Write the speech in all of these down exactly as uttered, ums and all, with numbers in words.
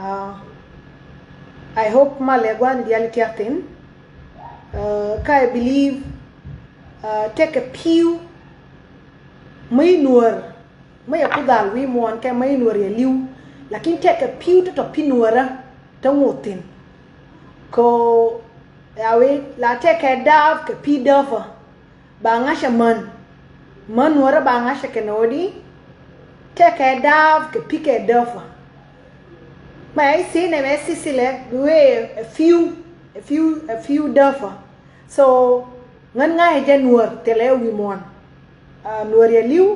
Uh, I hope malɛ gua̱n diali tiak thin. Uh, ka I believe, uh, tekɛ pi̱w mi nuɔr mi yɛ ku dhal wi̱i̱ muɔ̱ɔ̱n kɛ mi nuɔr yɛ li̱w. Lakin tekɛ pi̱w ti tɔ pi̱ nuɔrä ti ŋoth thin. Ko ya wi̱i̱ la tekɛ daap kɛ pi̱ däpä. Ba ŋa̱cä män. Män nuɔrä ba ŋa̱cä kɛn ɣöö di tekɛ daap kɛ pi̱ kɛ däpä. Mɛ i̱ si nɛ mɛ si si lɛ bi wee ɛ pi̱w, ɛ pi̱w, ɛ pi̱w däpä. So ŋän ŋa̱cä jɛ nuɔr thilɛ wi̱i̱ muɔ̱ɔ̱n. Uh, nuɔr yɛ li̱w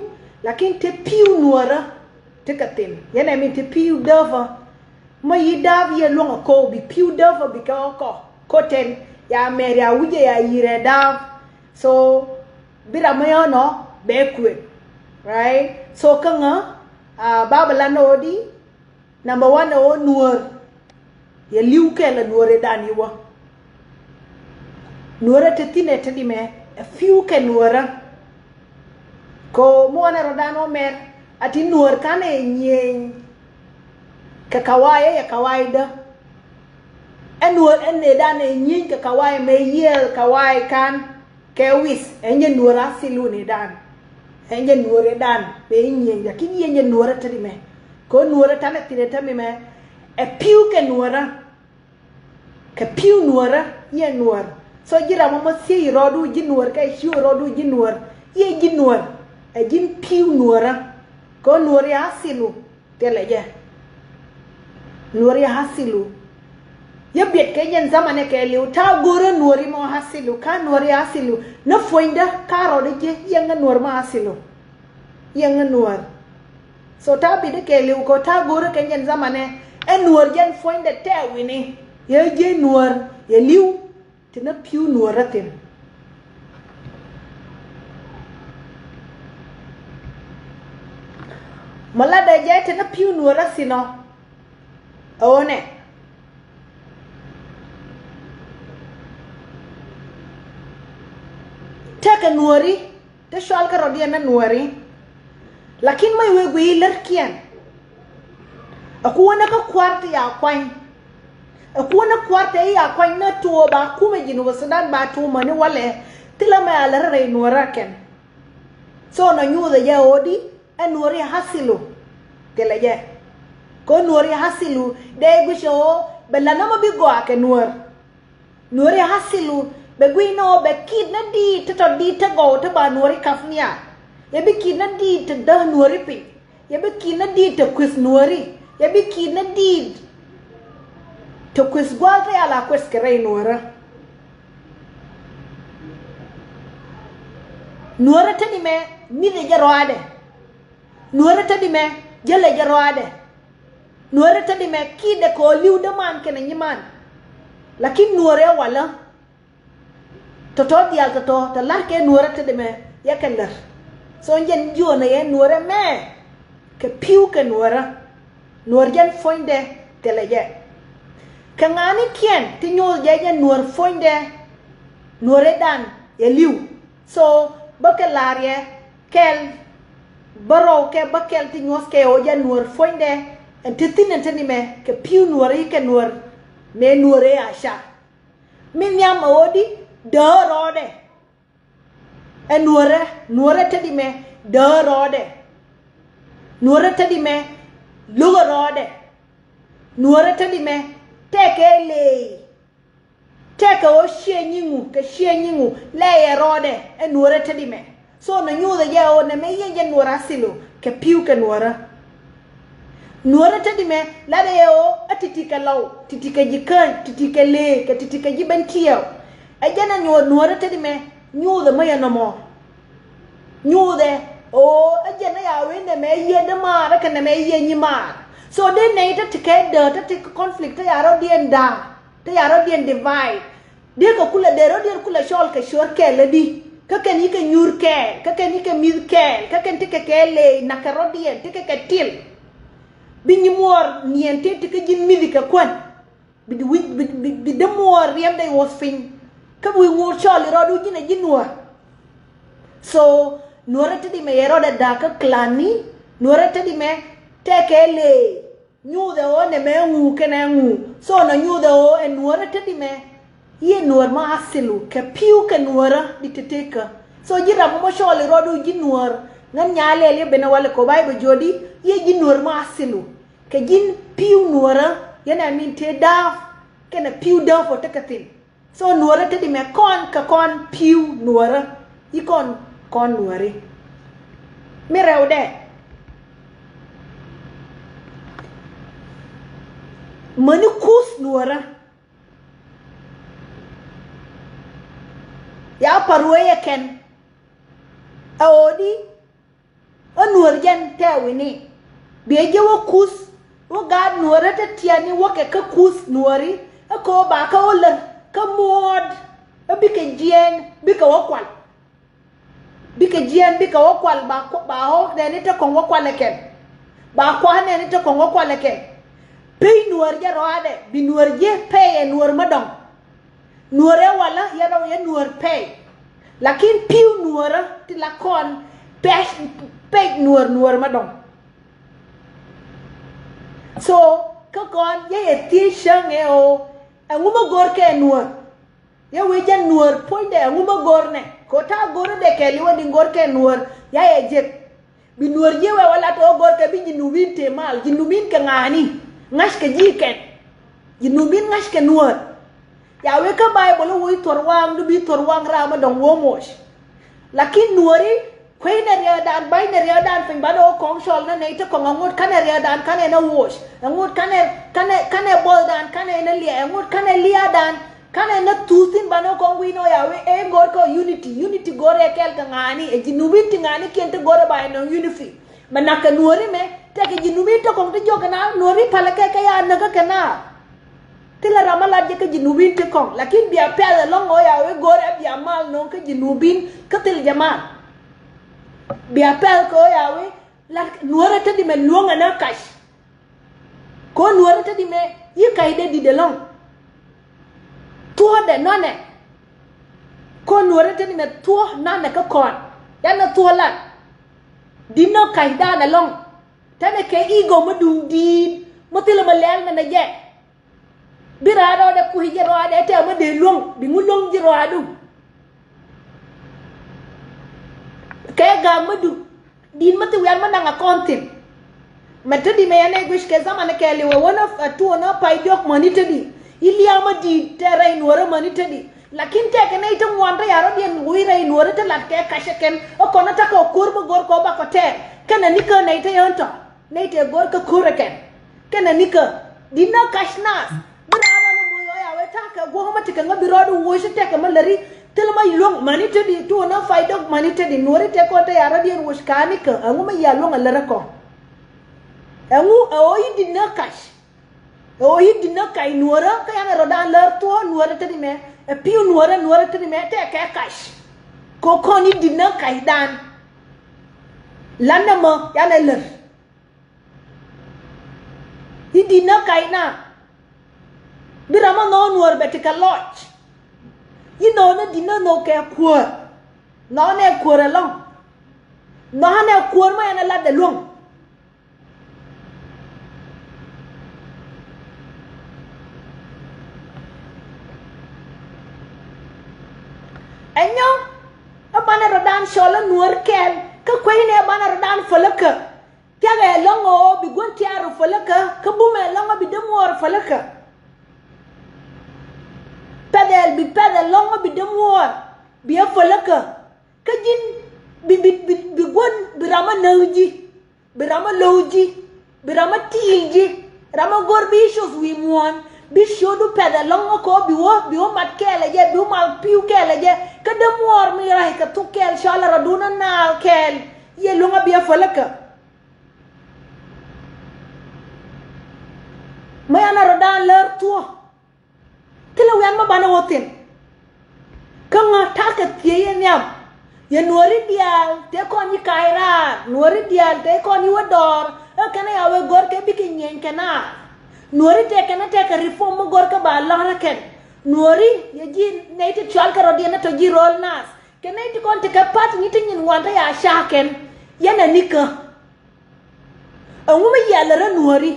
lakin te pi̱w nuɔrä ti kɛ thin. Yɛn ɛ min te pi̱w däpä. Mä yi daap yɛ luäŋ a ko̱o̱k bi pi̱w däpä bi kɛ ɣä kɔ ko̱tɛn ya mɛr ya wi̱cɛ ya yirɛ daap. So bi ram mä yɔ̱ɔ̱nɔ bɛ kuet. Right? So kä ŋä, uh, ba bɛ lan ɣöö di number one ɛ ɣöö nuɔr yɛ li̱w kɛl ɛ nuɔr ɛ dan iwä. Nuɔrä te thi̱n ɛ te di mɛ ɛ pi̱w kɛ nuɔrä. Ko muɔnɛ rɔ dan wä mɛr a ti nuɔr kan ɛ nyieny kɛ kawayɛ yɛ kawayɛ dä. Ɛ nuɔr ɛ nɛ dan ɛ nyieny kɛ kawayɛ mɛ yiëël kawayɛ kan kɛ wi̱th ɛ nyɛ nuɔr a thil wun ɛ dan. Ɛ nyɛ nuɔr ɛ dan mɛ nyieny lakin yɛ nyɛ nuɔrä te di mɛ. Ko nuɔrä tanɛ thi̱n ɛ te mi mɛ ɛ pi̱w kɛ nuɔrä. Kɛ pi̱w nuɔrä yɛ nuɔr. So ji̱ ram mɔ thiec rɔɔdu ji̱ nuɔr kɛ ciu rɔɔdu ji̱ nuɔr. Yɛ ji̱ nuɔr ɛ ji̱n pi̱w nuɔrä. Kɛ nuɔr yɛ hasilu thilɛ jɛ. Nuɔr yɛ hasilu. Yɛ biɛt kɛ jɛn zamanɛ kɛ liw ta̱a̱ go̱rä nuɔr imɔ hasilu ka nuɔr yɛ hasilu. Nä puɔ̱nydä ka rɔɔdä ji̱ yɛ ŋä nuɔr mɔ hasilu. Yɛ ŋä nuɔr. So ta̱a̱ bit ikɛ liw kɔ ta̱a̱ go̱rä kɛ jɛn zamanɛ ɛ nuɔr jɛn puɔ̱nydɛ tɛɛ wi̱ni. Yɛ ji̱ nuɔr yɛ li̱w ti nä pi̱w nuɔr rä thi̱n. Mɔ latdɛ jɛ ti nä pi̱w nuɔr rä thi̱n ɔ. Ɛ ɣöö nɛ tekɛ nuɔri. Te cual kä rɔ̱diɛn na nuɔri. Lakin mä iwee guiy lärkiɛn. Ɛ kuɔnɛ kä kua̱r ti ya kuany. Ɛ kuɔnɛ kua̱r ti ya kuany na tuɔ ba kumɛ ji̱n wä Sudan ba tuɔ mäni walɛ. Thilɛ mɛ a lär rɛy nuɔrä kɛn. So nɔ nyuuthɛ jɛ ɣöö di ɛ nuɔri hasilu. Thilɛ jɛ kɛ ɣöö nuɔri hasilu dee gui̱cɛ ɣöö bɛ la̱t nɔmɔ bi gɔaa kɛ nuɔr. Nuɔri hasilu bɛ gui̱n ɔ bɛ ki̱t ni di̱i̱t ti tɔ di̱i̱t ti gɔw ti ba nuɔri kap nia. Yɛ bi ki̱t ni di̱i̱t ti däh nuɔri piny. Yɛ bi ki̱t ni di̱i̱t ti kueth nuɔri. Yɛ bi ki̱t ni di̱i̱t ti kueth gua̱a̱l ti yal a kueth kɛ rɛy nuɔrä. Nuɔrä te ni mɛ mi̱th ɛ jɛ rɔaadɛ. Nuɔrä te ni mɛ jälɛ jɛ rɔaadɛ. Nuɔrä te di mɛ ki̱i̱dɛ kɛ ɣöö li̱w däman kɛnɛ nyiman. Lakin nuɔrɛ walä tɔ̱tɔ̱ diaal tɔ̱tɔ̱ tɛ la̱rkɛ nuɔrä te di mɛ yɛ kɛ lär. So jɛn jiɔnɛ yɛ nuɔrɛ mɛ kɛ pi̱w kɛ nuɔrä. Nuɔr jɛn puɔ̱nydɛ thilɛ jɛ. Kɛ ŋa̱nikiɛn ti nyuɔth jɛ jɛn nuɔr puɔ̱nydɛ. Nuɔrɛ dan yɛ li̱w. So bä kɛ la̱r yɛ kɛl bä rɔw kɛ bä kɛl ti nyuɔth kɛ ɣöö jɛ nuɔr puɔ̱nydɛ. Ɛn ti thi̱n ɛn te ni mɛ kɛ pi̱w nuɔr i̱ kɛ nuɔr. Mëë nuɔr ëë a ca mi nhiam ɛ ɣöö di däär rɔɔdɛ. Ɛ nuɔrɛ nuɔrɛ te di mɛ däär rɔɔdɛ. Nuɔrɛ te di mɛ lo̱k ɛ rɔɔdɛ. Nuɔrɛ te di mɛ tɛkɛ leey. Tɛkɛ ɣöö ciɛ nyiŋu kɛ ciɛ nyiŋu lɛ yɛ rɔɔdɛ ɛ nuɔrɛ te di mɛ. So nɛ nyuuthɛ jɛ ɣöö nɛ mɛ yɛn jɛ nuɔrɛ a thil ɣöö kɛ pi̱w kɛ nuɔrä. Nuɔrä te di mɛ latdɛ yɛ ɣöö ɛ ti̱ti̱ kɛ lɔw ti̱ti̱ kɛ ji̱ käny ti̱ti̱ kɛ leek kɛ ti̱ti̱ kɛ ji̱ ben tiɛɛw. Ɛ jɛn ɛ nuɔr nuɔrä te di mɛ nyuuthɛ mä yɛ nɔmɔ. Nyuuthɛ ɣöö ɛ jɛn ɛ ya wee nɛ mɛ yiëë dämaar ɛ kɛ nɛ mɛ yiëë nyimaar. So dee nɛy te ti kɛ däär te ti kɛ conflict te ya rɔ̱diɛn da̱a̱. Te ya rɔ̱diɛn divide. Dee kɛ kulɛ dee rɔ̱diɛn kulɛ cɔɔl kɛ cuɔ̱r kɛɛl lädi. Kä kɛn yi kɛ nyuur kɛɛl kä kɛn yi kɛ mi̱th kɛɛl kä kɛn ti kɛ kɛɛl leec nak kɛ rɔ̱diɛn ti kɛ kɛ til. Bi nyimuɔɔr niɛn ti ti kä ji̱n mi̱thi kɛ kuän. Bi di wi̱c bi bi bi dämuɔɔr riɛmdɛ iwuɔth piny. Kä bi wi̱i̱ ŋuɔɔr cɔɔl i rɔɔdu ji̱n ɛ ji̱ nuɔ̱ɔ̱r. So nuɔ̱ɔ̱rä te di mɛ yɛ rɔɔdɛ da̱a̱k kä clan ni. Nuɔ̱ɔ̱rä te di mɛ tɛkɛ leec. Nyuuthɛ ɣöö nɛmɛ ŋu kɛnɛ ŋu. So nɔ nyuuthɛ ɣöö ɛ nuɔ̱ɔ̱rä te di mɛ. Yiëë nuɔ̱ɔ̱r ma asilu kɛ pi̱w kɛ nuɔ̱ɔ̱rä di te tekä. So ji̱ ram mɔ cɔɔl i rɔɔdu ji̱ nuɔ̱ɔ̱r. Ŋän nyaa lɛl yɛ ben ɛ walɛ kɔ Bayböl jiɔdi. Yiëë ji̱ nuɔ̱ɔ̱r ma asilu kɛ ji̱n pi̱w nuɔ̱ɔ̱rä. Yɛn ɛ min te da̱a̱p kɛnɛ pi̱w däp ɔ tekɛ thi̱n. So nuɔrä te di mɛ kɔn kɛ kɔn pi̱w nuɔrä. Yi kɔn kɔn nuɔri. Mi rɛwdɛ. Mäni kuth nuɔrä. Ya paruɛ yɛ kɛn. Ɛ ɣöö di. Ɛ nuɔr jɛn tɛɛwini. Biɛ jɛ wä kuth wä gaat nuɔrä te tiɛni wä kɛ kä kuth nuɔri. Ɛ kɛ wä ba kä wä lär kä muɔɔd. Ɛ bikɛ jiɛɛn bikɛ wä kual. Bikɛ jiɛɛn bikɛ wä kual ba ba wä nɛni te kɔŋ wä kual ɛ kɛn. Ba kua̱r nɛni te kɔŋ wä kual ɛ kɛn. Pey nuɔr jɛ rɔadɛ bi nuɔr jɛ pey ɛ nuɔr mä dɔŋ. Nuɔrɛ walä yɛ rɔw yɛ nuɔr pɛy. Lakin pi̱w nuɔrä ti la kɔn pɛc pɛc nuɔr nuɔr ma dɔŋ. So kä kɔn yɛ yɛ thiec cäŋ ɛ ɣöö ɛŋu ma go̱r kɛ nuɔr. Yɛ wee jɛ nuɔr puɔ̱nydɛ ɛŋu ma go̱r nɛ kɛ ɣöö ta̱a̱ go̱r dɛ kɛɛliw ɛ di go̱r kɛ nuɔr. Ya yɛ jek. Bi nuɔr jiɛ wee wä lat ɣöö go̱rkɛ bi Jinubin te mal, Jinubin kɛ ŋa̱a̱ni ŋa̱ckɛ ji̱ kɛn. Jinubin ŋa̱ckɛ nuɔr. Ya wee kä Bayböl i̱ woc thuɔ̱r waŋdu bi thuɔ̱r waŋ ram mi dɔ̱ŋ wo̱o̱ moc. Lakin nuɔri kueynɛ riɛɛdan ba̱nynɛ riɛɛdan piny banɛ ɣöö kɔŋ cɔl nɛ nɛy te kɔŋ ɛŋut kanɛ riɛɛdan kanɛ nɛ woc ɛŋut kanɛ kanɛ kanɛ buɔthdan kanɛ nɛ liɛ ɛŋut kanɛ lia̱a̱dan. Kanɛ nä thuth thi̱n banɛ kɔn wi̱i̱ nɔ ya wee ëë go̱o̱r kɛ unity, unity go̱o̱r ɛ kɛɛl kɛ ŋa̱a̱ni ɛ Jinubin ti ŋa̱a̱ni kiɛn ti go̱o̱r ɛ ba ɛ nɔŋ unity. Mɛ nak kɛ nuɔ̱ɔ̱ri mɛ tɛkɛ Jinubin tɔ̱ kɔŋ ti jiɔk kɛ na nuɔ̱ɔ̱ri palɛ kɛ kɛ ya näkä kɛ na. Thilɛ ram a lat jɛ kä Jinubin ti kɔŋ lakin bia pɛth ɛlɔ̱ŋ ɣöö ya wee go̱o̱r ɛ bia mal nɔŋ kä Jinubin kä thil jɛ mal. Bia pɛth kɛ ɣöö ya wee lat nuɔ̱ɔ̱rɛ te di mɛ luɔ̱ŋ ɛ na kac. Kɔn nuɔrä te di mɛ yi ka̱cdɛ di̱t ɛlɔ̱ŋ. Thuɔ̱ɔ̱dɛ nɔnɛ. Kɔn nuɔrä te di mɛ thuɔ̱ɔ̱ nanɛ kä kɔn. Yanɛ thuɔ̱ɔ̱ lat. Di̱t nɔ ka̱cdan ɛlɔ̱ŋ. Tɛnɛ kɛ i̱ gɔw mä duŋ di̱i̱t mä thilɛ mä lɛl nɛnɛ jɛ. Bi raadɔ dɛ kui̱ jɛ rɔadɛ tɛ mä dee luäŋ bi ŋu luäŋ ji̱ rɔadu. Kɛ ga̱a̱ŋ mä duŋ. Di̱t mä thi wian mä naŋ a kɔn thi̱n. Mɛ te di mɛ yɛn ɛ guic kɛ zaman kɛɛliw ɛ wänä ɛ tuɔɔnä pay diɔ̱k mäni te di. I̱ lia̱a̱ mä di̱i̱t tɛ rɛy nuɔ̱ɔ̱rä mäni te di. Lakin tɛkɛ nɛy te ŋuan rɛy a rɔ̱diɛn wi̱i̱ rɛy nuɔ̱ɔ̱rä te lat kɛ kac ɛ kɛn ɛ kɔn ɛ ta̱kɛ ɛ ko̱r bä go̱r kɔ bakɔ tɛɛr. Kɛnɛ nikä nɛy te yɛn tɔ̱ nɛy te go̱r kɛ ko̱r ɛ kɛn. Kɛnɛ nikä di̱t nä kac naath. Bi raan raan moc ɣɔ̱ ya wee ta̱a̱ kɛ guɔ̱k mä tekɛ ŋä bi rɔɔdu woc tekɛ mä läri. Thil mä luäŋ mäni te di tuɔɔnä pay dɔ̱k mäni te di nuɔ̱ri te kɔn te ya rɔ̱diɛn woc ka̱a̱ni kä ɛŋu mä ya luäŋ ɛ lärä kɔ. Ɛŋu ɛ ɣöö yi di̱t nä kac. Ɛ ɣöö yi di̱t nä kac nuɔ̱rä kä yan ɛ rɔ̱dan lär thuɔ̱ɔ̱ nuɔ̱rä te di mɛ ɛ pi̱w nuɔ̱rä nuɔ̱rä te di mɛ tɛkɛ kac. Kɛ ɣöö kɔn yi di̱t nä kacdan. Lan nɛ mä yan ɛ lär. I̱ di̱t nä kac na. Bi ram a nhɔk nuɔ̱ɔ̱r bɛ ti kɛ lɔc. I̱ nhɔk ni di̱t nä nhɔk kɛ kuäär. Nhɔk nɛ kuäär ɛlɔ̱ŋ. Nhɔk nɛ kuäär ma ɛn ɛ lat ɛ luäŋ. Ɛnyɔ ɛ banɛ rɔ̱dan cɔl ɛ nuɔ̱ɔ̱r kɛɛl kä kuecni ɛ banɛ rɔ̱dan pälikä. Thiakɛ ɛlɔ̱ŋ ɣöö bi gua̱n tiaar rɔ pälikä kä bumɛ ɛlɔ̱ŋ ɣöö bi dämuɔɔr pälikä. Pɛth ɛl bi pɛth ɛlɔ̱ŋ ɣöö bi dämuɔɔr bi ɛ pälikä. Kä ji̱n bi bi bi bi gua̱n bi ram ɛ näk ji̱. Bi ram ɛ lo̱w ji̱. Bi ram ɛ ti̱i̱l ji̱. Ram ɛ go̱r bi issues wi̱i̱ muɔ̱ɔ̱n bi ciötdu pɛth ɛlɔ̱ŋ ɣöö kɛ ɣöö bi wä bi wä mat kɛɛl ɛ jɛ bi wä mal pi̱w kɛɛl ɛ jɛ. Kä dämuɔɔr mi rac kɛ thuk kɛɛl cɔal ɛ rɔ̱dun ɛ naal kɛɛl. Yɛ luäŋ ɛ bi ɛ pälikä. Mä yan a rɔ̱dan lär thuɔ̱. Thilɛ wian mä banɛ wä thi̱n. Kä ŋa̱ ta̱kɛ thiec yɛ nhiam. Yɛ nuɔ̱ɔ̱ri diaal tëë kɔn yi ka̱a̱c raar nuɔ̱ɔ̱ri diaal tëë kɔn yi wä dɔɔr. Ɛ kɛn ɛ ya wee gɔ̱r kɛ bikɛ nyieny kɛ naath. Nuɔ̱ɔ̱ri tëë kɛn ɛ tëë kɛ reform mä gɔ̱r kɛ ba lɔ̱rä kɛn. Nuɔ̱ɔ̱ri yɛ ji̱ nɛy ti cual kɛ rɔ̱diɛn ɛ tɔ ji̱ ro̱o̱l naath kɛ nɛy ti kɔn ti kɛ pa̱t ni ti nyin ŋuan te ya ca̱a̱k kɛn. Yɛn ɛ nikä. Ɛŋu mi yialɛ rä nuɔ̱ɔ̱ri.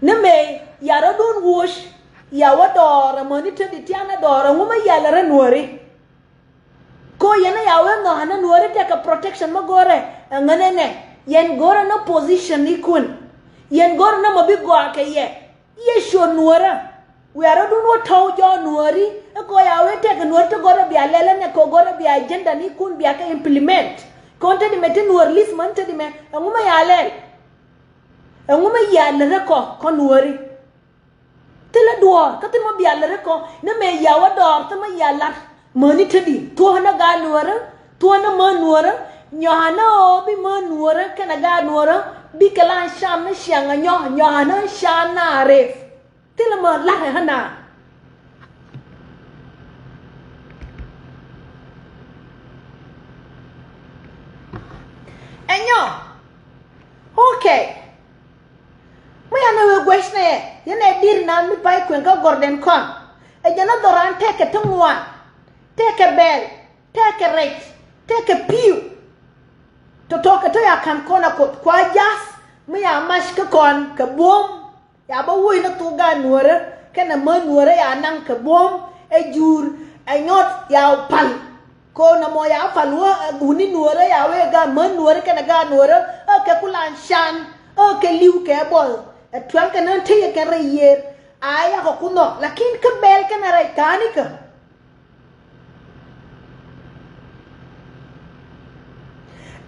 Ni mëë ya rɔ̱dun wuɔ̱c, ya wä dɔɔr amäni te di tian a dɔɔr, ɛŋu mä yalɛ rɛ nuɔ̱ri? Ko yɛn a ya wee ŋɔ̱a̱nä nuɔ̱ri tekɛ protection mä go̱rɛ, ɛŋä nɛnɛ, yɛn go̱rɛ ni position ni kun. Yɛn go̱rɛ ni mɔ bi gɔaa kɛ yɛ. Yɛ cuɔ nuɔ̱rä. Wiarä dun wä tɔw jɔɔ nuɔ̱ri, ɛ ko ya wee tekɛ nuɔ̱ri ti go̱rɛ bia lɛl ɛnɛ ko go̱rɛ bia agenda ni kun bia kɛ implement. Kɔn te di mɛ ti nuɔ̱r list män te di mɛ, ɛŋu mä ya lɛl? Ɛŋu mä ya lɛ rɛ kɔ, kɔ nuɔ̱ri? Thilɛ duɔ̱ɔ̱r, kä thil mɔ bia lät rɛ kɔ, ni mëë ya wä dɔɔr, thil mɔ ya lat. Mäni te di, thuɔ̱ɔ̱nä gaat nuɔ̱rä, thuɔ̱ɔ̱nä män nuɔ̱rä, nyɔ̱a̱nä ɣöö bi män nuɔ̱rä, kɛnɛ gaat nuɔ̱rä, bikɛ la can ni ciaŋ a nyɔ̱, nyɔ̱a̱nä can na rɛp. Thilɛ mɔ lat ɛ ɣän na. Ɛ nyɔ̱, okay. Mi yan ɛ wee guɛcnɛ yɛn ɛ dir nan mi pay kueŋ kä gɔrdan kɔn. Ɛ jɛn ɛ dhɔran tekɛ ti ŋuan, tekɛ bɛl, tekɛ rɛc, tekɛ pi̱w. Tɔ̱tɔ̱ kɛ tɔ̱ ya ka̱n kɔn a Kuoth kua ja̱th mi ya mac kä kɔn kɛ buɔ̱m. Ya bä woc ni thok gaat nuɔ̱rä kɛnɛ män nuɔ̱rä ya naŋ kɛ buɔ̱m ɛ jur ɛ nyɔt ya pal. Ko na mɔ ya pal wä ɛ wuni nuɔrä ya wee gaat män nuɔrä kɛnɛ gaat nuɔrä ɛ kɛ kulan can ɛ kɛ liw kɛ bɔl ɛ tuɛŋ kɛ nän teyɛ kɛn rɛy yiër. A yakɔ kunɔ lakin kä bɛl kɛnɛ rɛy ka̱nikä.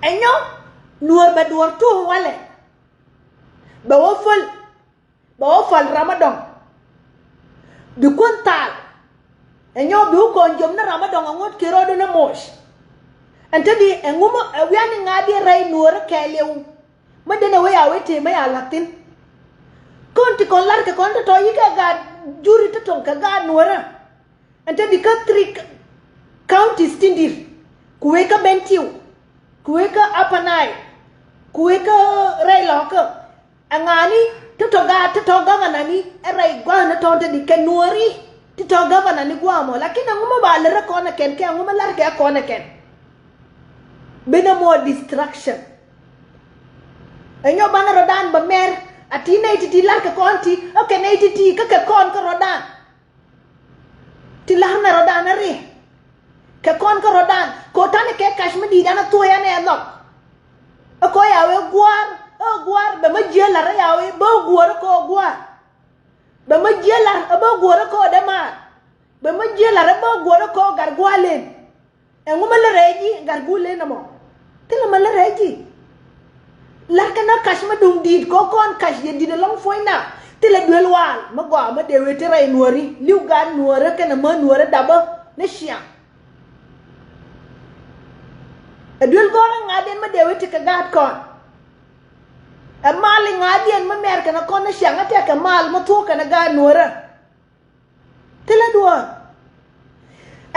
Ɛ nyɔ nuɔr bɛ duɔr tuɔk walɛ bɛ wä päl. Bɛ wä päl ram a dɔŋ. Bi kuän thal. Ɛ nyɔk bi wä kɔn jom ni ram a dɔŋ a ŋot kɛ rɔɔdun a moc. Ɛn te di ɛŋu mɔ ɛ wian ni ŋa̱a̱diɛn rɛy nuɔɔrä kɛɛliw. Mä den ɛ wee a wee tëë mä ya la̱thi̱n. Kɔn ti kɔn la̱r kɛ kɔn tɔ̱tɔ̱ yi kɛ gaat juri tɔ̱tɔ̱ kɛ gaat nuɔɔrä. Ɛn te di kä three counties tin di̱r. Ku wee kä Bentiu. Ku wee kä Upper Nile. Ku wee kä rɛy lɔ̱kä. Ɛŋa̱ni ti tɔ̱ gaat ti tɔ̱ gavanani ɛ rɛy gua̱a̱n ni tɔ̱ŋ te di kɛ nuɔ̱ɔ̱ri ti tɔ̱ gavanani gua̱a̱ mɔ lakin ɛŋu mɛ ba lär ɛ kɔn ɛ kɛn kɛ ɛŋu mɛ la̱r kɛ ɛ kɔn ɛ kɛn. Benɛ mɔ distraction. Ɛ nyɔ banɛ rɔ̱dan bɛ mɛr a ti nɛy ti ti la̱r kɛ kɔn ti ɛ kɛ nɛy ti ti kä kɛ kɔn kä rɔ̱dan. Ti la̱r nɛ rɔ̱dan ɛ ri kɛ kɔn kä rɔ̱dan kɛ ɣöö ta̱nɛ kɛ kac mi di̱i̱t an ɛ thuɔ̱ɔ̱c an ɛ nhɔk. Ɛ kɔ ya wee gua̱a̱r ɛ gua̱a̱r bɛ mä jiäl la̱r ɛ ya wee bä guäär ɛ kɔ gua̱a̱r. Bɛ mä jiäl la̱r ɛ bä guäär ɛ kɔ dee maar. Bɛ mä jiäl la̱r ɛ bä guäär ɛ kɔ gar gua̱a̱r len. Ɛŋu mä lä rɛy ji̱ gat guul len ɛmɔ. Thilɛ mä lä rɛy ji̱. La̱rkɛ na kac mä duŋ di̱i̱t kɛ kɔn kac yɛ di̱t ɛlɔ̱ŋ puɔ̱nyna. Thilɛ duel waal mä gɔaa mä dee wee ti rɛy nuɔ̱ɔ̱ri li̱w gat nuɔ̱ɔ̱rä kɛnɛ mä nuɔ̱ɔ̱rä dapä ni ciaŋ. Ɛ duel gɔ̱rä ŋa̱diɛn mä dee wee ti kɛ gaat kɔn. Ɛ mal iŋa̱diɛn mä mɛr kɛnɛ kɔn ni ciaŋ ɛ tɛkɛ mal mä thuɔ̱k kɛnɛ gaat nuɔ̱ɔ̱rä. Thilɛ duɔ̱ɔ̱r.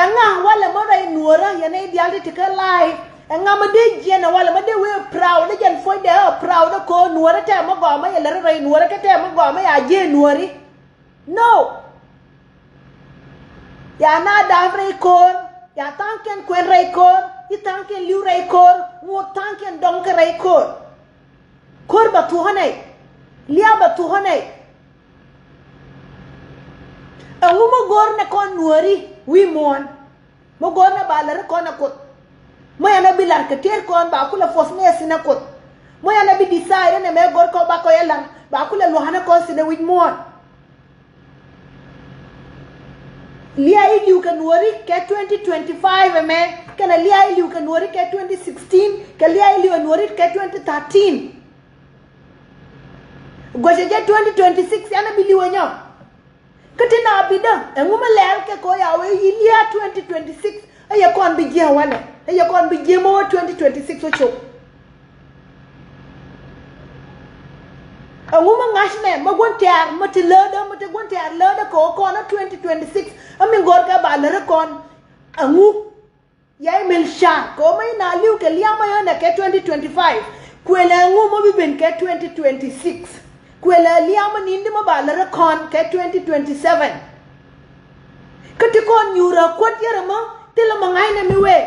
Ɛŋa walɛ mä rɛy nuɔ̱ɔ̱rä yɛn ɛ diaal ti ti kä la̱a̱y. Ɛŋa mä dee jiɛn ɛ walɛ mä dee wee proud ɛ jɛn puɔ̱nydɛ ɛ proud ɛ ko̱o̱r nuɔ̱ɔ̱rä tɛmɛ gɔaa mä yɛ lät rɛy nuɔ̱ɔ̱rä kä tɛmɛ gɔaa mä ya jiɛn nuɔ̱ɔ̱ri. No. Ya na da̱a̱p rɛy ko̱o̱r ya tha̱a̱ŋkiɛn kuɛn rɛy ko̱o̱r i̱ tha̱a̱ŋkiɛn li̱w rɛy ko̱o̱r ŋot tha̱a̱ŋkiɛn dɔ̱ŋ kä rɛy ko̱o̱r. Ko̱r bɛ thuɔ̱k ɛ nɛy. Lia̱a̱ bɛ thuɔ̱k ɛ nɛy. Ɛŋu mä go̱r nɛ kɔn nuääri wi̱i̱ muɔ̱ɔ̱n. Mä go̱r nɛ ba lär kɔn ɛ Kuoth. Mä yan ɛ bi la̱r kɛ tëër kɔn ba kulɛ force nɛ thi̱n ɛ Kuoth. Mä yan ɛ bi decide nɛ mɛ go̱r kɔn ba kɔc ɛ la̱r ba kulɛ lua̱a̱n ɛ kɔn thi̱n ɛ wi̱c muɔ̱ɔ̱n. Lia̱a̱ i̱ li̱w kɛ nuɔ̱ɔ̱ri kɛ twenty twenty-five ɛmɛ kɛnɛ lia̱a̱ i̱ li̱w kɛ nuɔ̱ɔ̱ri kɛ twenty sixteen kɛ lia̱a̱ i̱ li̱w kɛ nuɔ̱ɔ̱ri kɛ twenty thirteen. Guɔ̱cɛ jɛ twenty twenty-six yan ɛ bi li̱w ɛ nyɔ. Kä ti na bidä ɛŋu mi lɛl kɛ kɔ ya wee yi lia̱a̱ twenty twenty-six. Ɛ yɛ kɔn bi jiɛ wanɛ ɛ yɛ kɔn bi jiɛ mɔ wä twenty twenty-six wä cop. Ɛŋu mi ŋa̱cnɛ mi gua̱n tɛ̈r mi ti läätdä mi ti gua̱n tɛ̈r läätdä kɛ ɣöö kɔn ɛ twenty twenty-six. Ɛ mi ŋo̱r kɛ ba lät ɛ kɔn ɛŋu. Yay mil car kɛ ɣöö mi na li̱w kɛ liamä yɔ̱nɛ kɛ twenty twenty-five. Kuël ɛŋu mi bi ben kɛ twenty twenty-six. Kuël ɛ liamä ni̱n di mi ba lät ɛ kɔn kɛ twenty twenty-seven. Kä ti kɔn nyuur ɛ kuɔ̱t yɛr ɛmɔ thilɛ mi ŋa̱cnɛ mi wee.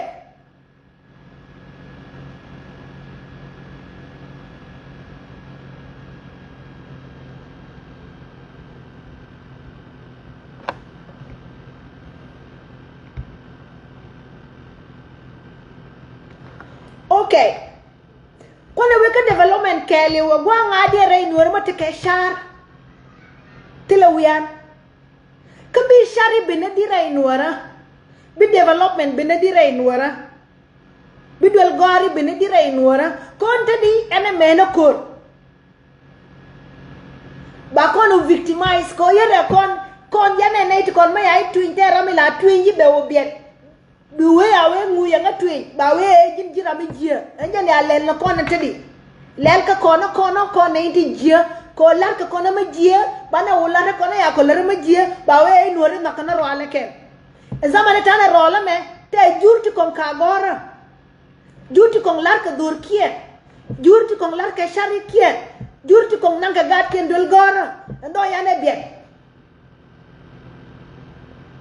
Kuɔnɛ wek kä development kɛɛliw ɛ gua̱a̱ŋ ŋa̱a̱diɛn rɛy nuɔ̱ɔ̱ri ma tekɛ car. Thilɛ wian. Kä bi car i̱ bi ni di̱t rɛy nuɔ̱ɔ̱rä. Bi development bi ni di̱t rɛy nuɔ̱ɔ̱rä. Bi duel gɔ̱a̱ri bi ni di̱t rɛy nuɔ̱ɔ̱rä. Kɔn te di ɛn ɛ mɛn ɛ ko̱r. Ba kɔn wu victimize kɔ yet ɛ kɔn kɔn yɛn ɛ nɛy ti kɔn ma ya i̱ tuiny tɛ ram ila tuiny yi bɛ wä biɛt. Bi wee a wee ŋu yɛ ŋä tuiny ba wee ɛ ji̱n ji̱ ram i̱ jiɛ ɛn jɛn ya lɛl ni kɔn ɛ te di. Lɛl kɛ kɔn ɛ kɔn ɛ kɔn nɛy ti jiɛ kɔ lar kɛ kɔn ɛ ma jiɛ banɛ wä lar ɛ kɔn ɛ ya kɔ lar ɛ ma jiɛ ba wee ɛ nuɔ̱ɔ̱ri nhɔk kɛn ɛ rual ɛ kɛn. Ɛ zaman ɛ tanɛ rɔɔl ɛmɛ tɛ jur ti kɔŋ ka gɔ̱rä. Jur ti kɔŋ lar kɛ dhorkiɛn. Jur ti kɔŋ lar kɛ carikiɛn. Jur ti kɔŋ naŋ kɛ gaatkiɛn duel gɔ̱rä. Ɛn dhɔ yan ɛ biɛt.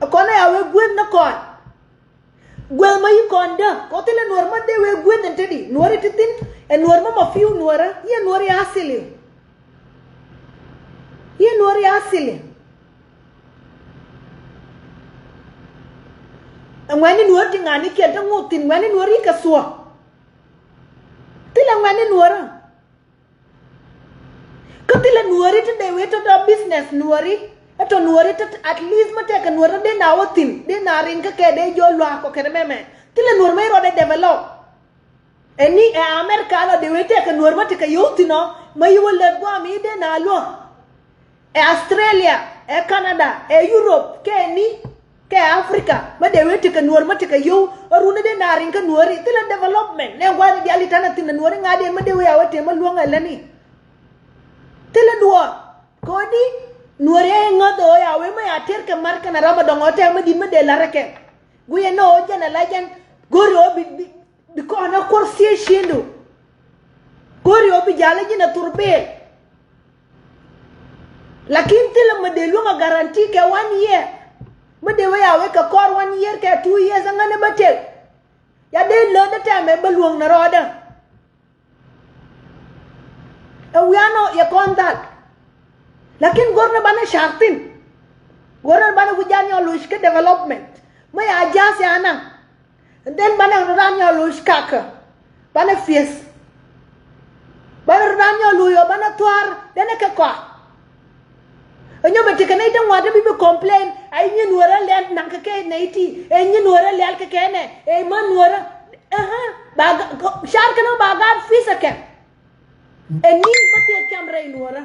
Ɛ kɔn ɛ ya wee gueth ni kɔn. Gueth ma yi kɔn dä kɔ thilɛ nuɔr ma dee wee gueth ɛn te di nuɔri ti thin. Ɛ nuɔr ma ma piu nuɔrä yɛ nuɔri asili. Yɛ nuɔri asili. Ɛ ŋuɛ̈ni nuɔri ti ŋa̱ni kiɛn te ŋuɔk thin ŋuɛ̈ni nuɔri kɛ thuɔ̱k. Thilɛ ŋuɛ̈ni nuɔrä. Kä thilɛ nuɔri ti dee wee tɔ dɔ business nuɔri. Ɛ tɔ nuɔri ti at least ma tɛkɛ nuɔri dee na wä thin dee na rin kä kɛ dee jɔ luaak kɔ kɛn mɛmɛ. Thilɛ nuɔri ma irɔdɛ develop. Ɛni ɛ America lɔ dee wee tɛkɛ nuɔr ma tekɛ yio̱w thin ɔ ma yi wä lät guam i̱ dee na luɔ̱ŋ. Ɛ Australia, ɛ Canada, ɛ Europe, kɛ ni, kɛ Africa, ma dee wee tekɛ nuɔr ma tekɛ yio̱w, ɛ runi dee na riŋ kä nuɔri, thilɛ development, nɛ gua̱ni diali tanɛ thin ɛ nuɔri ŋa̱diɛn ma dee wee a wä tëë ma luäŋ ɛ läni. Thilɛ duɔ̱ɔ̱r, kodi nuɔri ɛ ŋäth ɛ ɣöö ya wee ma ya tëër kɛ mar kɛn ɛ ram ɛ dɔŋ ɛ tɛk ma di̱t ma dee la̱r ɛ kɛn. Guiyɛ ni ɣöö jɛn ɛ la jɛn, go̱ri ɣöö bi, bi, Bi kɔn ɛ kuɔr thiec ciëndu. Go̱ri ɣöö bi ja̱l ɛ ji̱n ɛ thur bel. Lakin thilɛ mi dee luäŋ ɛ guarantee kɛ one year. Mi dee wee a wee kɛ kɔr one year kɛ two years ɛ ŋän ɛ bä tëk. Ya dee lät ɛ tɛmɛ bä luäŋ ni rɔɔdä. Ɛ wianɔ yɛ kɔn dhal. Lakin go̱rnɛ banɛ car thin. Go̱rnɛ banɛ wi̱c jan yɔ loc kä development. Mä ya ja̱a̱th ya naŋ. And then banɛ rɔ ran yɔ loc kakä. Banɛ fieth. Banɛ rɔ ran yɔ loc ɔ banɛ thua̱a̱r. Denɛ kɛ kɔa. Ɛ nyɔ bɛ tekɛ nɛy ti ŋuan ti bi bi complain. Ay nyin wärä lɛl naŋ kɛ kɛ nɛy ti. Ɛ nyin wärä lɛl kɛ kɛ nɛ. Ɛ män wärä. Ɛhä. Ba ga-, car kɛn ba gaat fieth ɛ kɛn. Ɛ ni bä thiek cam rɛy nuɔrä.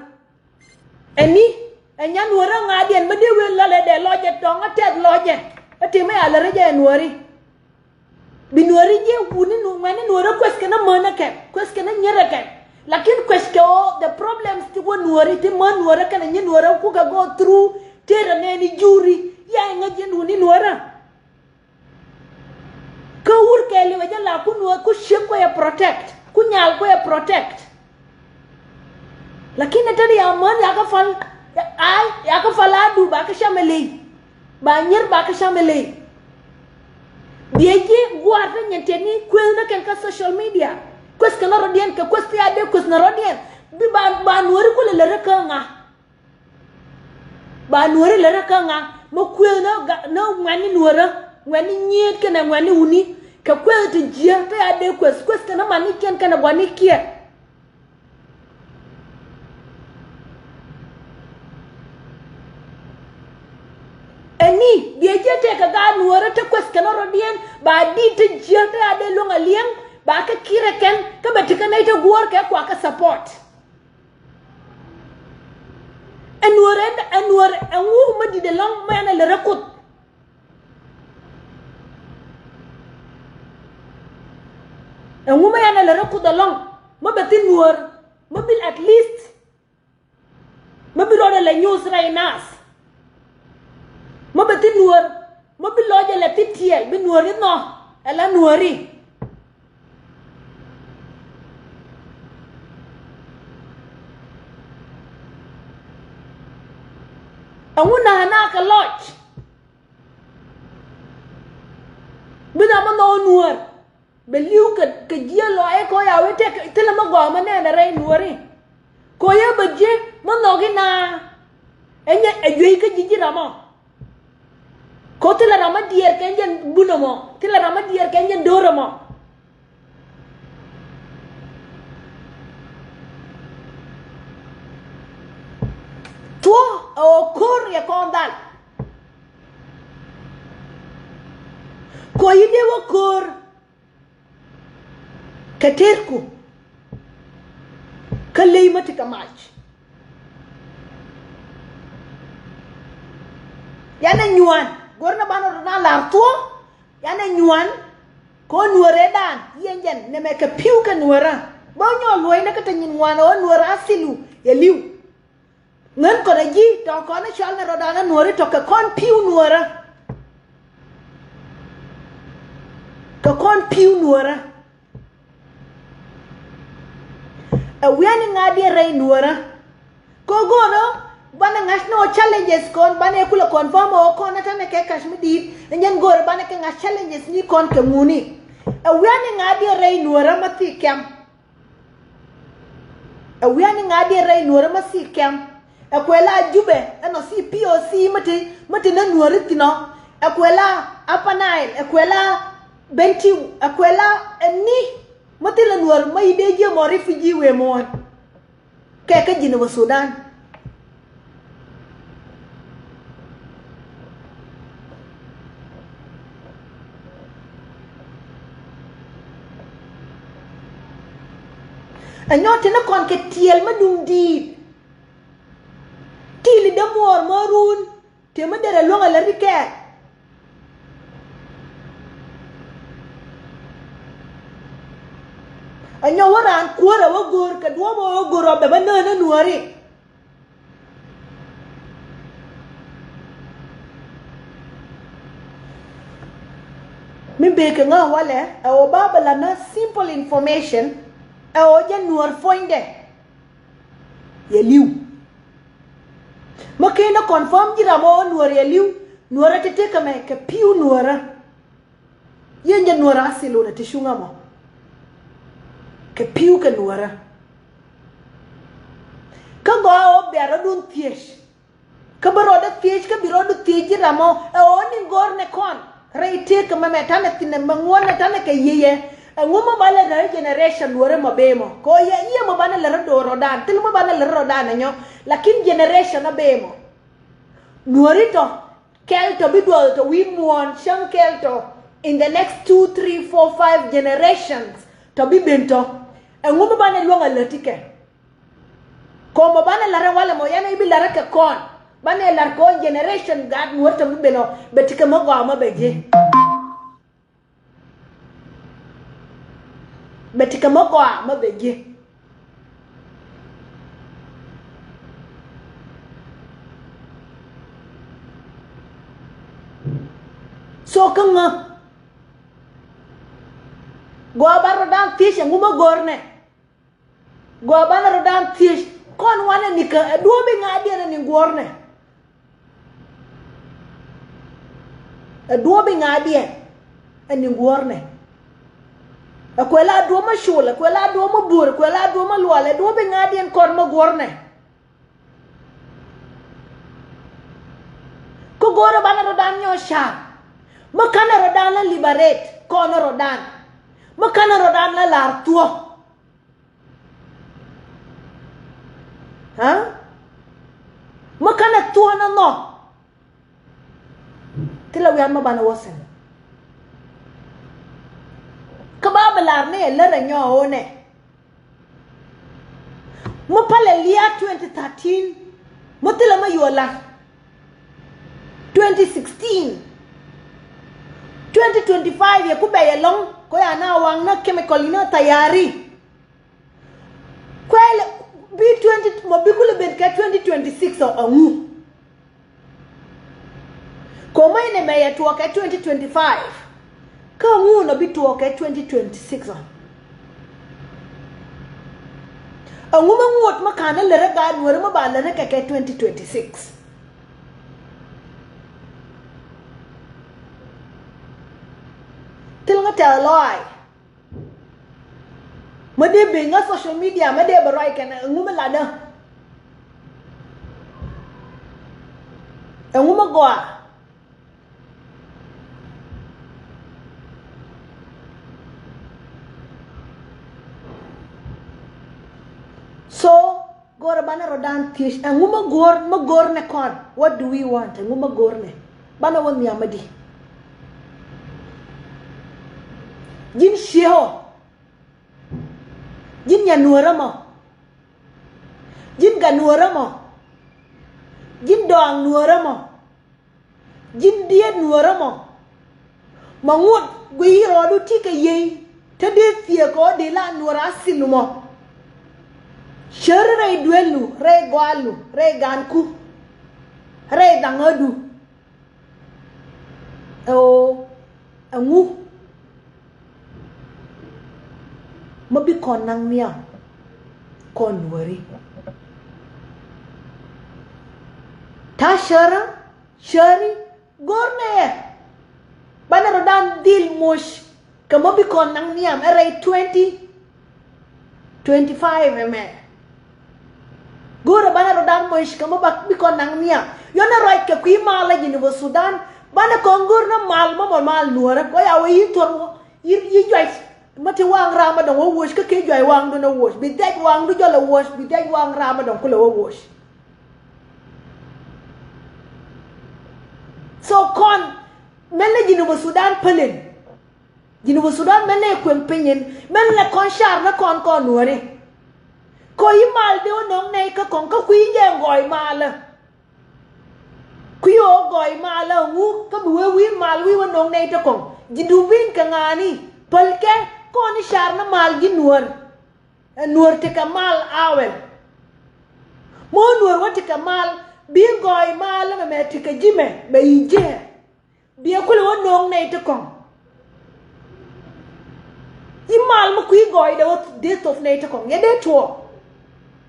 Ɛ ni ɛ nya nuɔrä ŋa̱diɛn bä dee wee lɔlɛ dee lɔcɛ tɔŋ ɛ tɛth lɔcɛ. Ɛ ti mɛ a lärä jɛ ɛ nuɔri. Bi nuɔri jiɛ wuni nu ŋuɛni nuɔrä kueth kɛn ɛ män ɛ kɛn kueth kɛn ɛ nyier ɛ kɛn. Lakin kueth kɛ ɔ the problems ti wä nuɔri ti män nuɔrä kɛn ɛ nyi nuɔrä kukɛ go through. Tëë rɛ nɛɛni juri ya ɛ ŋäc jiɛn wuni nuɔrä. Kä wur kɛɛliw ɛ jɛ la ku nuɔth ku ciek kuɛ protect ku nyal kuɛ protect. Lakin ɛ tɛt ya män ya kä pal, ay ya kä pal a du ba kä cam ɛ ley. Ba nyier ba kä cam ɛ ley. Biɛ ji̱ gua̱a̱r tä nyɛn tɛt ni kueth ni kɛn kä social media. Kueth kɛn rɔ̱diɛn kɛ kueth ti a dee kueth ni rɔ̱diɛn. Bi ba, ba nuɔri kulɛ lät rä kä ŋa. Ba nuɔri lät rä kä ŋa mɛ kuëë nä ga-, nä ŋuɛ̈tni nuɔrä, ŋuɛ̈tni nyiet kɛnɛ ŋuɛ̈tni wuni. Kɛ kuëë ti jiɛ te a dee kuëth, kuëth kɛnɛ manikiɛn kɛnɛ gua̱nikiɛn. Ɛni biɛ jiɛ tëë kɛ gaat nuɔrä te kuëth kɛnɛ rɔ̱diɛn ba di̱t te jiɛ te a dee luäŋ a liɛŋ ba kɛ kirɛ kɛn kä bɛ ti kɛ nɛy te guɔ̱ɔ̱r kɛ kua kɛ support. Ɛ nuɔr ɛ, ɛ nuɔr ɛ ŋu mä di̱t ɛlɔ̱ŋ mä ɛn ɛ lät rɛ Kuoth. Ɛ ŋu mä ɛn ɛ lät rɛ Kuoth ɛlɔ̱ŋ mä bɛ thi̱n nuɔr mä bi at least mä bi rɔɔdɛ lɛ nyuuth rɛy naath. Mä bɛ thi̱n nuɔr mä bi lɔcɛ lɛ thi̱n tiɛɛl bi nuɔri nhɔk ɛ la nuɔri. Ɛŋu na na kɛ lɔc bi na ma nhɔk nuɔr. Bɛ li̱w kɛ, kɛ jiɛ lɔcɛ kɛ ɣöö ya wee tëk thilɛ mä gɔaa mä nɛɛnɛ rɛy nuɔri. Kɛ ɣöö yɛ bɛ jiɛ mä nhɔk inaa. Ɛ nyɛ ɛ juey kä ji̱ ji̱ ram ɔ. Kɛ ɣöö thilɛ ram mä diɛɛr kɛ jɛn bun ɛmɔ, thilɛ ram mä diɛɛr kɛ jɛn do̱r ɛmɔ. Tuɔ ɛ ɣöö ko̱r yɛ kɔn dhal. Kɔ yi dee wä ko̱r kɛ terku kä ley mä ti kɛ mac. Yanɛ nyuan go̱r ni banɛ rɔ na lar tuɔ. Yanɛ nyuan kɛ ɣöö nuɔrɛ dan yɛn jɛn nɛmɛ kɛ pi̱w kɛ nuɔrä. Bä nyɔk luɔ̱cnɛ kä te nyin ŋuan ɣöö nuɔrä a thilu yɛ li̱w. Ŋän kɔn a ji̱ tɔ̱ kɔn a cɔal ni rɔ̱dan a nuɔ̱ri tɔ̱ kɛ kɔn pi̱w nuɔ̱rä. Kɛ kɔn pi̱w nuɔ̱rä. Ɛ wi̱i̱ ani ŋa̱ diɛ rɛy nuɔ̱rä. Kɛ go̱o̱rä banɛ ŋa̱c ni ɔ challenges kɔn banɛ kulɛ confirm ɔ kɔn a tanɛ kɛ ka̱c mi di̱i̱t. Ɛ nyɛn go̱o̱rä banɛ kɛ ŋa̱c challenges ni kɔn kɛ ŋuni. Ɛ wi̱i̱ ani ŋa̱ diɛ rɛy nuɔ̱rä ma thik kɛm. Ɛ wi̱i̱ ani ŋa̱ diɛ rɛy nuɔ̱rä mä thik kɛm. Ɛ kuɛ la Jubɛ ɛnɔ thik P O C mä ti mä ti nä nuɔ̱ri thinɔ. Ɛ kuɛ la Upper Nile, ɛ kuɛ la Bentiu, ɛ kuɛ la ɛni mä thilɛ nuɔ̱r mä yi dee jiɛ mɔ refugee wee muɔ̱ɔ̱n. Kɛ kä Jinubä Sudan. Ɛ nyɔk ti ni kɔn kɛ tiɛɛl mä duŋ di̱i̱t. Ti̱i̱li dämuɔɔr mä run. Tëë mi derɛ luäŋ a lät ikɛɛl. A nyɔk wä raan kuäär a wä go̱o̱r kɛ duɔ̱ɔ̱p a wä go̱o̱r a bɛ bä nään a nuääri. Mi bëë kɛ ŋa̱ walɛ ɛ ɣöö ba bɛ la̱t nä simple information ɛ ɣöö jɛ nuäär puɔ̱nydɛ. Yɛ li̱w. Mä ken ɛ confirm ji̱ ram ɔ nuɔ̱ɔ̱r yɛ li̱w, nuɔ̱ɔ̱rä ti tekɛ mɛ kɛ pi̱w nuɔ̱ɔ̱rä. Yɛn jɛ nuɔ̱ɔ̱rä a thil wunɛ ti cuŋä mɔ. Kɛ pi̱w kɛ nuɔ̱ɔ̱rä. Kä gɔaa ɔ bia rɔ̱dun thiec. Kä bi rɔɔdɛ thiec kä bi rɔɔdu thiec ji̱ ramɔ ɛ ɣöö ni go̱o̱r nɛ kɔn rɛy tëëk kɛ mɛmɛ tanɛ thinɛ mɛ ŋuɔ̱n nɛ tanɛ kɛ yiëyɛ. Ɛŋu mɔ banɛ lɛ rɛy generation luɔrɛ mɔ bee mɔ kɛ ɣöö yɛ yiëë mɔ banɛ lɛ rɔ do̱o̱r rɔɔdan thil mɔ banɛ lɛ rɔ rɔɔdan ɛ nyɔ. Lakin generation ɔ bee mɔ nuɔ̱ri tɔ kɛl tɔ bi duɔth tɔ wi̱i̱ muɔ̱ɔ̱n cäŋ kɛl tɔ in the next two, three, four, five generations tɔ bi ben tɔ. Ɛŋu mɔ banɛ luäŋ a läti kɛ Kɔmɔ banɛ lar ɛn walɛ mɔ yan ibi lar ɛ kɛ kɔn banɛ lar kɔn generation gaat nuɔr tɔ mi ben ɔ bɛ ti kɛ mɔ gɔaa mɔ bɛ ji̱. Bɛ ti kɛ mɔ gɔaa mɔ bɛ ji̱. So kä ŋä gɔaa ba rɔ da̱a̱n thiec ɛŋu mɔ go̱o̱r nɛ. Gɔaa banɛ rɔ da̱a̱n thiec kɔn wanɛ nikä ɛ duɔ̱ɔ̱p iŋa̱a̱diɛn ɛ ni guɔ̱ɔ̱rnɛ. Ɛ duɔ̱ɔ̱p iŋa̱a̱diɛn ɛ ni guɔ̱ɔ̱rnɛ. Ɛ kuɛ la duɔ̱ɔ̱p mä col ɛ kuɛ la duɔ̱ɔ̱p mä buɔ̱ɔ̱r ɛ kuɛ la duɔ̱ɔ̱p mä lual ɛ duɔ̱ɔ̱p iŋa̱a̱diɛn kɔn mä guɔ̱ɔ̱rnɛ. Kä go̱o̱rɛ banɛ rɔ da̱a̱n nyɔɔc ca̱a̱r mä kanɛ rɔ da̱a̱n la liberate kɔn rɔ da̱a̱n mä kanɛ rɔ da̱a̱n la la̱r thuɔ̱k. Aa mä kanɛ thuɔ̱n ɛ nhɔk. Thilɛ wian mä banɛ wä thi̱n. Kä ba bi lar ni ɛ lär ɛ nyɔɔk ɣöö nɛ mä palɛ lia̱a̱ twenty thirteen mä thilɛ mä yuɔ lar. Twenty sixteen, twenty twenty-five yɛ ku bɛy ɛlɔ̱ŋ kɔ ya na waŋ na chemical inä thayari. Kuɛl bi twenty mɔ bi kulɛ ben kɛ twenty twenty-six ɔ aŋu. Kɔ mɛ inɛ mɛ yɛ tuɔɔk kɛ twenty twenty-five. Kä aŋu nɔ bi tuɔɔk kɛ twenty twenty-six ɔ. Aŋu mɛ ŋuɔt mɛ ka̱n ni lärä gaat nuɔ̱ri mɛ ba lärä kɛ kɛ twenty twenty-six. Thil ŋä tɛth lɔaac. Mä dee ben ŋä social media mä dee bɛ ruac kɛn ɛŋu mi latdä. Ɛŋu mi gɔaa. So go̱rɛ banɛ rɔ da̱a̱n. thiec, ɛŋu mä go̱o̱r, mä go̱o̱r nɛ kɔn? What do we want? Ɛŋu mä go̱o̱r nɛ? Banɛ wä nhiam mä di? Ji̱n ciehɔ, ji̱n nya nuɔ̱ɔ̱rä mɔ, ji̱n gat nuɔ̱ɔ̱rä mɔ, ji̱n dɔaŋ nuɔ̱ɔ̱rä mɔ, ji̱n diet nuɔ̱ɔ̱rä mɔ. Mɔ ŋot guiy rɔɔdu ti kɛ yiey te dee thiek ɔ dee la nuɔ̱ɔ̱rä a thil mɔ. Cär rɛy duelu, rɛy gɔaalu, rɛy gaanku, rɛy dhaŋädu. Ɛ ɣöö ɛŋu mä bi kɔn naŋ nhiam kɔn nuɔ̱ɔ̱ri? Ta̱a̱ cärä, cäri, go̱r nɛ ɛ. Banɛ rɔ dan dhil moc kɛ mä bi kɔn naŋ nhiam ɛ rɛy twenty twenty five ɛmɛ. Go̱o̱rä banɛ rɔ dan moc kɛ mä ba bi kɔn naŋ nhiam. Yɔnɛ ruac kɛ kui̱ mal la Jinubä Sudan. Banɛ kɔn go̱o̱r na mal mä mɔ mal nuɔ̱ɔ̱rä kɔ ya wee yi̱n thuɔ̱r wä. Yi̱, yi̱ juac mä ti waŋ ram mä dɔ̱ŋ wä woc kä kɛ juac waŋdu na woc. Bi dhɛc waŋdu jɔl a woc, bi dhɛc waŋ ram mä dɔ̱ŋ kulɛ wä woc. So kɔn mɛn la Jinubä Sudan pälin. Jinubä Sudan mɛn lɛ kueŋ pinyin, mɛn lɛ kɔn car ni kɔn kɔn nuɔ̱ɔ̱ri. Kɔ yi mal dee wä nɔŋ nɛy kä kɔŋ kä kui̱ jɛ gɔɔy malä. Kui̱ ɣöö gɔɔy malä ŋu kä bi wee wi̱i̱ mal wi̱i̱ wä nɔŋ nɛy te kɔŋ. Ji̱ dup wi̱i̱n kɛ ŋa̱a̱ni päl kɛ kɔn i̱ car ni mal ji̱ nuɔ̱ɔ̱r. Ɛ nuɔ̱ɔ̱r tekɛ mal awɛl. Mɔ nuɔ̱ɔ̱r wä tekɛ mal bi gɔɔy malä mɛ mɛ tekɛ ji̱ mɛ mɛ yi jɛ. Biɛ kulɛ wä no̱o̱ŋ nɛy ti kɔ̱ŋ. I̱ mal mi kui̱ gɔɔydɛ wä dee thop nɛy ti kɔ̱ŋ yɛ dee tuɔɔk.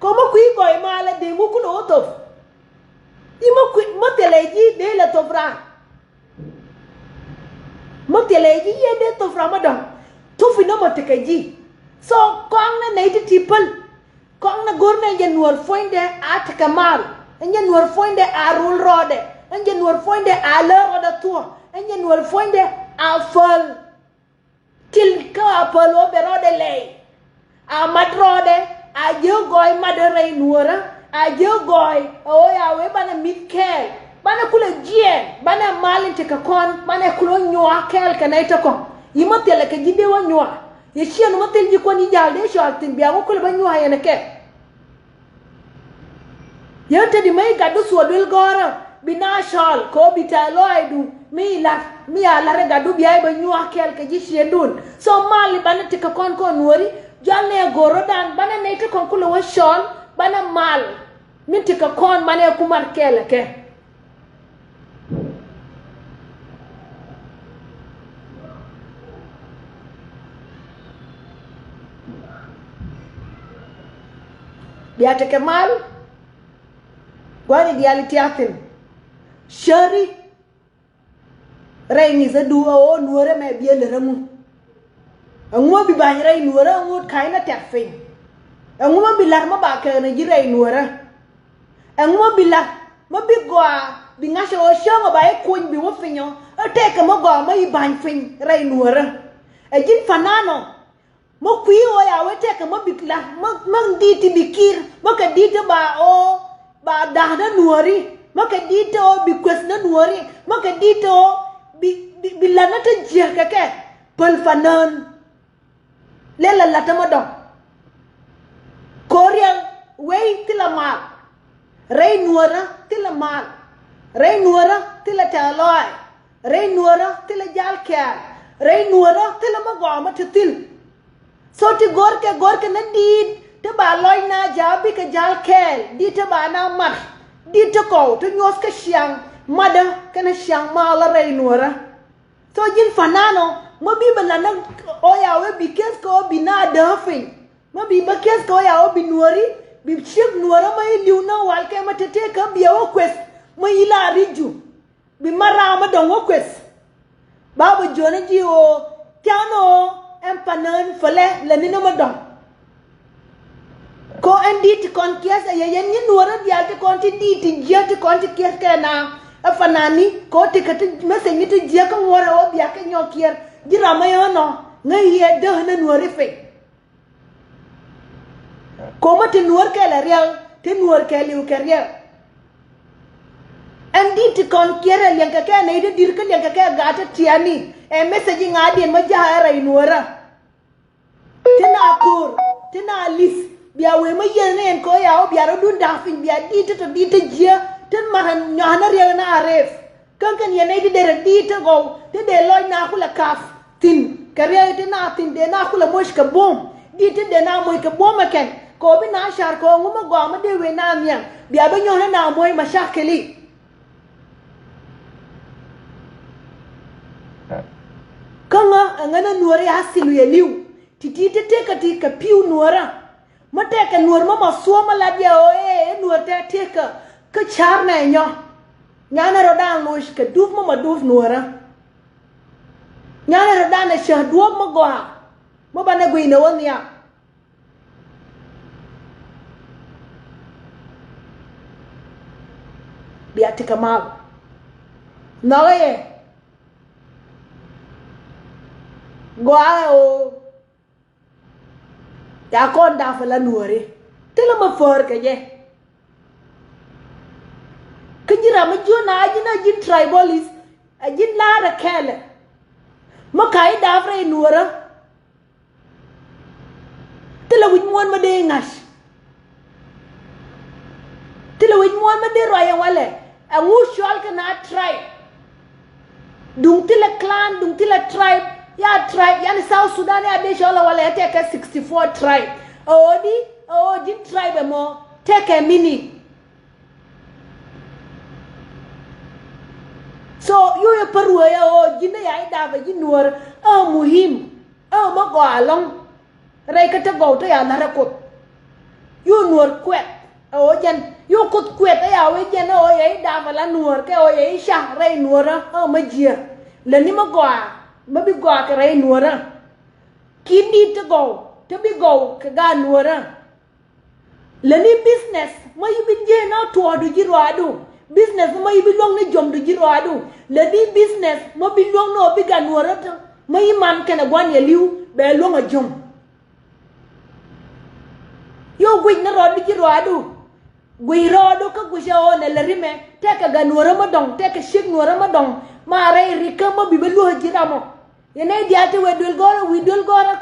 Kɔ mi kui̱ gɔɔy malä dee ŋu kulɛ wä thop. I̱ mi kui̱ mi thilɛ ji̱ dee lɛ thop raan. Mi thilɛ ji̱ yɛ dee thop raan mi dɔ̱ŋ. Thop inɔ mɔ tekɛ ji̱. So kɔŋ ni nɛy ti ti päl. Kɔŋ ni go̱r ni ɛn jɛ nuɔ̱ɔ̱r puɔ̱nydɛ a tekɛ mal. Ɛn jɛ nuɔ̱ɔ̱r puɔ̱nydɛ a rul rɔɔdɛ. Ɛn jɛ nuɔ̱ɔ̱r puɔ̱nydɛ a lär rɔɔdɛ thuɔ̱k. Ɛn jɛ nuɔ̱ɔ̱r puɔ̱nydɛ a päl. Til kä a päl wä bɛ rɔɔdɛ lɛy. A mat rɔɔdɛ a ji̱ gɔɔy mat rɛy nuɔ̱ɔ̱rä. A ji̱ gɔɔy a wee a wee banɛ mi̱th kɛɛl. Banɛ kulɛ jiɛɛn banɛ mal in tekɛ kɔn banɛ kulɛ wä nyuak kɛɛl kɛ nɛy te kɔ̱ŋ. Yi ma thilɛ kɛ ji̱ dee wä nyuak. Yɛ ciɛn wä thil ji̱ kuɔn yi ja̱l dee cɔal thi̱n bia wä kulɛ bä nyua̱a̱ yɛn kɛ. Yɛn te di mä yi gatdu thuɔɔk duel gɔ̱rä bi na cɔal kɛ ɣöö bi tɛ̈th lɔaacdu mi la̱t mi a la̱t ɛ gatdu bia yi bä nyua̱a̱ kɛɛl kɛ ji̱ ciëndun. So mal i̱ banɛ tekɛ kɔn kɔn nuɔ̱ɔ̱ri jɔal nɛ ɛ go̱r rɔ̱dan banɛ nɛy te kɔn kulɛ wä cɔal banɛ mal mi tekɛ kɔn banɛ ku mat kɛɛl ɛ kɛ. Bia tekɛ mal gua̱ni diaal i̱ tia̱thi̱n. Cäri rɛy ŋi̱thädu ɛ ɣöö nuɔ̱ɔ̱rä mɛ biɛ lät ɛŋu? Ɛŋu ma bi ba̱ny rɛy nuɔ̱ɔ̱rä ɛŋu ka̱cnä tɛk piny? Ɛŋu ma bi la̱t ma ba kɛn ɛ ji̱ rɛy nuɔ̱ɔ̱rä? Ɛŋu ma bi la̱t ma bi gɔaa bi ŋa̱cä ɣöö cäŋ ɔ ba i̱ kuny bi wä piny ɔ ɛ tɛkɛ ma gɔaa ma i̱ ba̱ny piny rɛy nuɔ̱ɔ̱rä? Ɛ ji̱n pa̱n naan ɔ ma kui̱ ɣöö ya wee tɛkɛ ma bi la̱t ma, ma di̱t ti bi ki̱i̱r ma kɛ di̱t ti ba ɣöö ba da̱a̱k ni nuɔ̱ɔ̱ri ma kɛ di̱t ti ɣöö bi kueth ni nuɔ̱ɔ̱ri ma kɛ di̱t ti ɣöö bi, bi, bi la̱t ni ti jiäk kɛ kɛ päl pa̱n naan. Lɛl la la̱t tämɛ dɔ̱ŋ. Ko̱riɛl wei thilɛ mal. Rɛy nuɔ̱ɔ̱rä thilɛ mal. Rɛy nuɔ̱ɔ̱rä thilɛ tɛ̈th lɔaac. Rɛy nuɔ̱ɔ̱rä thilɛ jal kɛɛl. Rɛy nuɔ̱ɔ̱rä thilɛ mi gɔaa mi te thil. So ti go̱rkɛ go̱rkɛ ni di̱i̱t ti ba lɔc na ja̱a̱ bikɛ jal kɛɛl di̱i̱t ti ba na mat. Di̱i̱t ti kɔw ti nyuɔ̱th kä ciaŋ matdä kɛnɛ ciaŋ malä rɛy nuɔ̱ɔ̱rä. So ji̱n pa̱n naan ɔ ma bi bä la̱t ni ɣöö ya wee bi kiɛth kɛ ɣöö bi na dääk piny. Ma bi bä kiɛth kɛ ɣöö ya wee bi nuɔ̱ɔ̱ri bi ciek nuɔ̱ɔ̱rä ma i̱ li̱w ni wal kɛ ma te tëëkä biɛ wä kueth ma i̱ la ri̱c ju. Bi ma raam mi dɔ̱ŋ wä kueth. Ba bä jiɔni ji̱ ɣöö thia̱a̱n ɣöö ɛn pa̱n naan pälɛ lɛ ni̱n mi dɔ̱ŋ. Kɛ ɣöö ɛn di̱t ti kɔn kiɛth ɛ yɛ yɛn nyi nuɔ̱ɔ̱rä diaal ti kɔn ti di̱t ti jiäk ti kɔn ti kiɛth kɛ na. Ɛ pa̱n naan ni kɛ ɣöö ti kɛ ti message ni ti jiäk kä ŋuɔ̱t ɛ ɣöö bia kɛ nyɔk kiɛr ji̱ ram ɛ ɣän ɔ ŋäc yɛ däk ni nuɔ̱ɔ̱ri piny. Ko̱mä ti nuɔ̱ɔ̱r kɛl ɛ riɛl Ti nuɔɔr kɛɛliw kɛ riɛk. Ɛn di̱t ti kɔn kiɛrɛ liɛŋkɛ kɛ nɛy ti di̱t kä liɛŋkɛ kɛ gaat ti tiani. Ɛ message ŋa̱diɛn mä ja̱a̱ ɛ rɛy nuɔɔrä. Ti na ko̱o̱r, ti na li̱th, bia wee mä yieth ni ɛn kɛ ɣöö ya wä bia rɔ̱dun da̱a̱k piny, bia di̱t ti tɔ di̱t ti jiä, tin mat ɛn nyɔa̱a̱n ɛ riɛk na a rɛɛf. Kä kɛn yɛn nɛy ti derɛ di̱t ti gɔw ti dee lɔc na kulɛ kap thi̱n kɛ riɛk ti na thi̱n dee na kulɛ moc kɛ buɔ̱m. Di̱t ti dee na moc kɛ buɔ̱m ɛ kɛn kɛ ɣöö bi na ca̱r kɛ ɣöö ŋu mi gɔaa mi dee wee na nhiam bia bi nyɔ̱ɔ̱n na moc macakɛli. Kä ŋä ɛ ŋän ɛ nuɔ̱ɔ̱ri a thil wi̱i̱ ɛ li̱w. Ti̱ti̱ ti tëkä ti kɛ pi̱w nuɔ̱ɔ̱rä. Mä tëkɛ nuɔ̱ɔ̱r mä ma thuɔ̱ɔ̱m mä lat yɛ ɣöö ëë ɛ nuɔ̱ɔ̱r tëë tëkä. Kä ca̱r nɛ nyɔ. Nyanɛ rɔ da̱a̱n loc kɛ dup mä ma dup nuɔ̱ɔ̱rä. Nyanɛ rɔ da̱a̱n ɛ cäh duɔ̱ɔ̱p mä gɔaa. Mä banɛ gui̱nɛ wä nhiam. Bia ti kɛ mal. Nhɔkɛ yɛ. Gɔaa ɛ ɣöö. Ya kɔn dap ala nuɔ̱ɔ̱ri. Thilɛ mä päär kɛ jɛ. Kä ji̱n ram mi jiön a ji̱n a ji̱n tribalist. A ji̱n la̱a̱t a kɛɛlɛ. Mä ka i̱ dap rɛy nuɔ̱ɔ̱rä. Thilɛ wi̱c muɔ̱ɔ̱n mä dee ŋa̱c. Thilɛ wi̱c muɔ̱ɔ̱n mä dee ruac ɛn walɛ. Ɛŋu cɔal kɛ na tribe. Duŋ thilɛ clan, duŋ thilɛ tribe. Ya tribe, yani South Sudan ya dee cɔl ɛ walɛ ya tɛkɛ sixty four tribe. Ɛ ɣöö di, ɛ ɣöö ji̱n tribe ɛmɔ tɛkɛ mini. So, yo̱o̱ yɛ pär wee ɛ ɣöö ji̱n dee ya i̱ dap ɛ ji̱ nuɔ̱ɔ̱r ɛ muhim. Ɛ ɣöö mä gɔaa ɛlɔ̱ŋ. Rɛy kä te gɔw te ya la̱t rɛ Kuoth. Yo̱o̱ nuɔ̱ɔ̱r kuɛth ɛ ɣöö jɛn. Yo̱o̱ Kuoth kuɛth ɛ ya wee jɛn ɛ ɣöö yɛ i̱ dap ala nuɔ̱ɔ̱r kɛ ɣöö yɛ i̱ ca rɛy nuɔ̱ɔ̱rä ɛ ɣöö mä jiäk. Lätni mä gɔaa, mä bi gɔaa kɛ rɛy nuɔ̱ɔ̱rä. Ki̱n di̱t te gɔw, te bi gɔw kɛ gaat nuɔ̱ɔ̱rä. Lätni business mä yi bi jiɛn a tuɔɔkdu ji̱ ruaadu. Business mä yi bi luäŋni jiɔmdu ji̱ ruaadu. Lätni business mä bi luäŋni ɔ bi gat nuɔ̱ɔ̱rä tɔ mä yi man kɛnɛ gua̱n yɛ li̱w bɛ luäŋ a jiɔm. Yo̱o̱ guic ni rɔɔdu ji̱ ruaadu. Guic rɔɔdu kä guic ɛ ɣöö nɛ lɛ rimɛ tɛkɛ gat nuɔ̱ɔ̱rä mä dɔ̱ŋ tɛkɛ ciek nuɔ̱ɔ̱rä mä dɔ̱ŋ. Ma rɛy rikä mä bi bä luäk ji̱ ramɔ. Yɛn nɛy diaal ti wee duel gɔ̱rä wi̱i̱ duel gɔ̱rä kɔ.